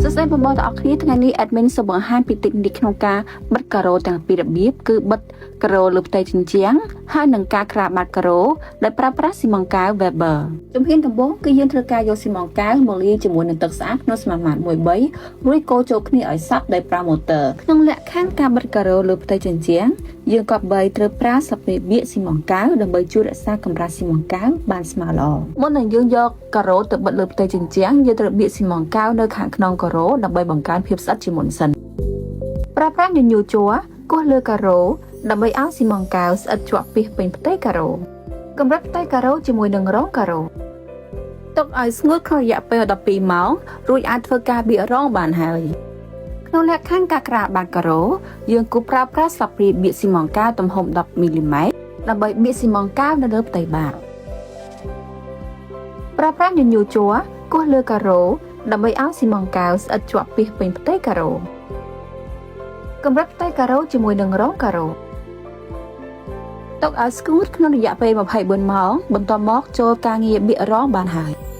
សួស្តីបងប្អូនទាំងអស់គ្នា។ថ្ងៃនេះ admin សូមបង្ហាញពី technique ក្នុងការបិទការ៉ូទាំងពីររបៀបគឺបិទការ៉ូលើផ្ទៃជញ្ជាំងហើយនិងការក្រាលបាតការ៉ូដោយប្រើប្រាស់ស៊ីម៉ងត៍កែវ Weber។ ជំហានដំបូងគឺយើងត្រូវការយកស៊ីម៉ងត៍កែវមកលាយជាមួយនឹងទឹកស្អាតក្នុងសមាមាត្រ1:3រួចកូរចូលគ្នាឲ្យសព្វដោយប្រើម៉ូទ័រក្នុងលក្ខខណ្ឌការបិទការ៉ូលើផ្ទៃជញ្ជាំងយើងគប្បីត្រូវប្រើស្លាបព្រាបៀកស៊ីម៉ងត៍កែវដើម្បីជួយរក្សាកម្រាស់ស៊ីម៉ងត៍កែវបានស្មើល្អមុននឹងយើងយកការ៉ូទៅបិទលើផ្ទៃជញ្ជាំងយើងត្រូវបៀកស៊ីម៉ងត៍កែវនៅខាងក្នុងការ៉ូដើម្បីបង្កើនភាពស្អិតជាមុនសិនប្រើប្រាស់ញញួរជ័រគោះលើការ៉ូដើម្បីឲ្យស៊ីម៉ងត៍កែវស្អិតជាប់ពីពេញផ្ទៃការ៉ូកម្រិតផ្ទៃការ៉ូជាមួយនឹងរងការ៉ូទុកឲ្យស្ងួតក្នុងរយៈពេល12ម៉ោងរួចអាចធ្វើការបៀករងបានហើយក្នុងលក្ខខណ្ឌការក្រាលបាតការ៉ូយើងគួរប្រើប្រាស់ស្លាបព្រាបៀកស៊ីម៉ងត៍កែវទំហំ10មីលីម៉ែត្រដើម្បីបៀកស៊ីម៉ងត៍កែវនៅលើផ្ទៃបាតប្រើប្រាស់ញញួរជ័រគោះលើការ៉ូដើម្បីឲ្យស៊ីម៉ងត៍កែវស្អិតជាប់ពីពេញផ្ទៃការ៉ូកម្រិតផ្ទៃការ៉ូជាមួយនឹងរងការ៉ូទុកឲ្យស្ងួតក្នុងរយៈពេល24ម៉ោងបន្ទាប់មកចូលការងារបៀករងបានហើយ។